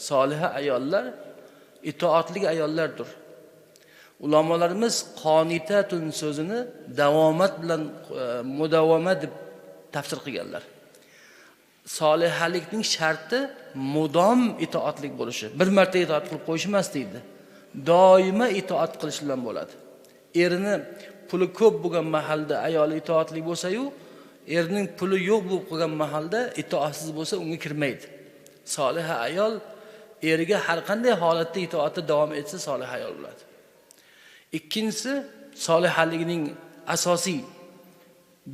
Soliha ayollar itoatli ayollardir. Ulamolarimiz qonitatun so'zini davomat bilan mudavoma deb tafsir qilganlar. Solihalikning sharti mudom itoatlik bo'lishi. Bir marta itoat qilib qo'yish emas deydi. Doimo itoat qilish bilan bo'ladi. Erini puli ko'p bo'lgan mahalda ayoli itoatli bo'lsa-yu, erining puli yo'q bo'lib qolgan mahalda itoatsiz bo'lsa unga kirmaydi. Soliha ayol eriga har qanday holatda itoatda davom etsa solih ayol bo'ladi. Ikkinchisi, solihalikning asosiy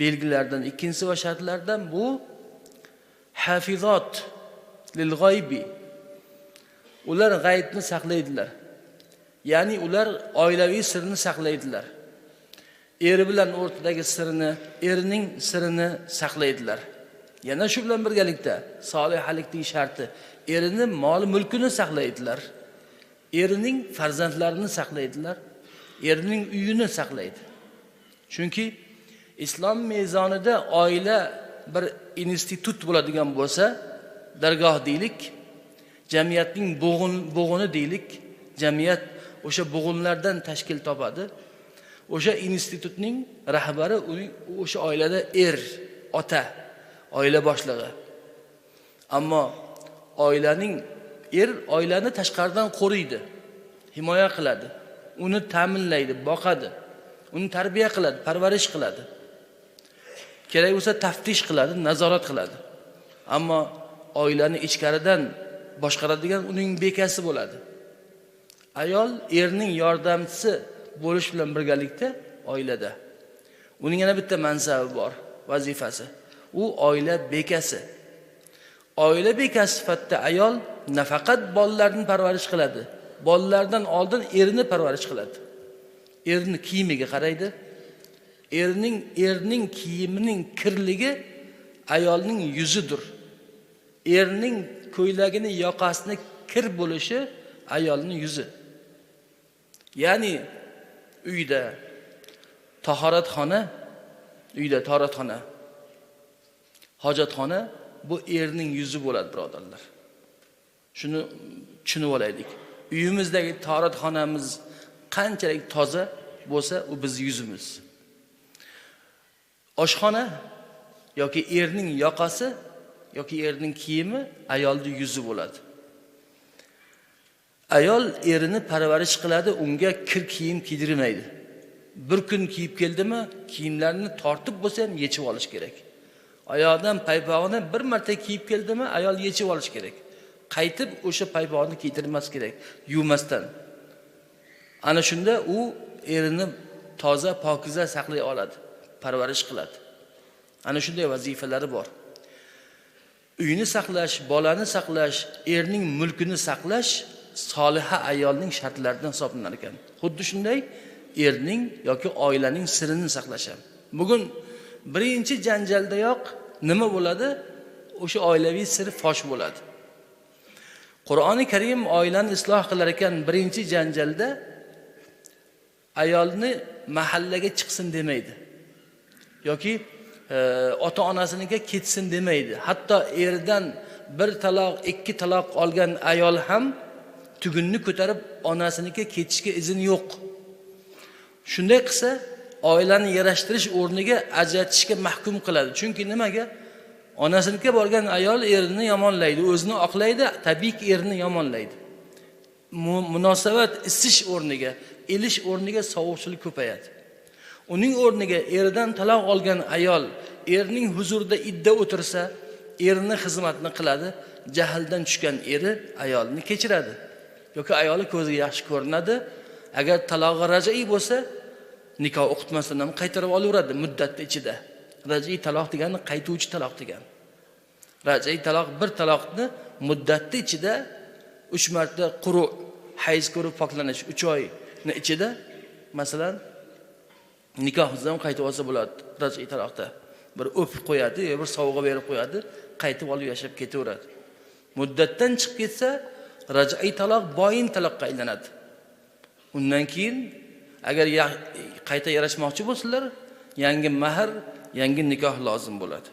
belgilaridan ikkinchisi va shartlaridan bu hafizot lil g'aybi. Ular g'aybni saqlaydilar. Ya'ni ular oilaviy sirni saqlaydilar. Eri bilan o'rtadagi sirini, erining sirini saqlaydilar. Yana shu bilan birgalikda solihalikning sharti erini mol mulkini saqlaydilar. Erining farzandlarini saqlaydilar. Erining uyini saqlaydi. Chunki islom mezonida oila bir institut bo'ladigan bo'lsa, dargoh deylik, jamiyatning bo'g'ini deylik, jamiyat o'sha bo'g'inlardan tashkil topadi. O'sha institutning rahbari o'sha oilada er, ota, oila boshlig'i. Ammo oilaning er oilani tashqaridan qo'riydi, himoya qiladi, uni ta'minlaydi, boqadi, uni tarbiya qiladi, parvarish qiladi. Kerak bo'lsa taftish qiladi, nazorat qiladi. Ammo oilani ichkaridan boshqaradigan uning bekasi bo'ladi. Ayol erning yordamchisi bo'lish bilan birgalikda oilada uning yana bitta mansabi bor, vazifasi. U oila bekasi. Oila bekasi sifatida ayol nafaqat bolalarni parvarish qiladi, bolalardan oldin erini parvarish qiladi. Erini kiyimiga qaraydi. Erning kiyimining kirligi ayolning yuzidir. Erning ko'ylagini yoqasini kir bo'lishi ayolning yuzi. Ya'ni uyda tahoratxona, hojatxona bu erning yuzi bo'ladi, birodarlar. Shuni tushunib olaylik. Uyimizdagi tahoratxonamiz qanchalik toza bo'lsa, u bizning yuzimiz. Oshxona yoki erning yoqasi yoki erning kiyimi ayolning yuzi bo'ladi. Ayol erini parvarish qiladi, unga kir kiyim kiydirmaydi. Bir kun kiyib keldimi, kiyimlarini tortib bo'lsa ham yechib olish kerak. Oyog'idan paypog'ini bir marta kiyib keldimi, ayol yechib olish kerak. Qaytib o'sha paypog'ini kiydirmas kerak, yuvmasdan. Ana shunda u erini toza, pokiza saqlay oladi, parvarish qiladi. Ana shunday vazifalari bor. Uyni saqlash, bolani saqlash, erning mulkini saqlash soliha ayolning shartlaridan hisoblanar ekan. Xuddi shunday erning yoki oilaning sirini saqlash ham. Bugun birinchi janjaldayoq nima bo'ladi? O'sha oilaviy sir fosh bo'ladi. Qur'oni Karim oilani isloh qilar ekan, birinchi janjalda ayolni mahallaga chiqsin demaydi. Yoki ota-onasinikiga ketsin demaydi. Hatto erdan bir taloq, ikki taloq olgan ayol ham tugunni ko'tarib onasinikiga ketishga izn yo'q. Shunday qilsa, oilani yarashtirish o'rniga ajratishga mahkum qiladi. Chunki nimaga? Onasinikiga borgan ayol erini yomonlaydi, o'zini oqlaydi, tabiiyki erini yomonlaydi. Munosabat isish o'rniga, ilish o'rniga sovuqchilik ko'payadi. Uning o'rniga eridan taloq olgan ayol erining huzurida idda o'tirsa, erini xizmatini qiladi, jahldan tushgan eri ayolni kechiradi. Yoki ayoli ko'ziga yaxshi ko'rinadi. Agar talog'i raj'iy bo'lsa, nikoh o'qitmasdan ham qaytarib olaveradi muddatni ichida. Raj'iy taloq degani qaytuvchi taloq degani. Raj'iy taloq bir taloqni muddatni ichida 3 marta quru hayz ko'rib poklanish 3 oyni ichida, masalan, nikohdan ham qaytib olsa bo'ladi raj'iy taloqda. Bir o'pib qo'yadi, yo bir sovg'a berib qo'yadi, qaytib olib yashab ketaveradi. Muddatdan chiqib ketsa, raj'iy taloq boyin taloqqa aylanadi. Undan keyin agar qayta yarashmoqchi bo'lsalar, yangi mahr, yangi nikoh lozim bo'ladi.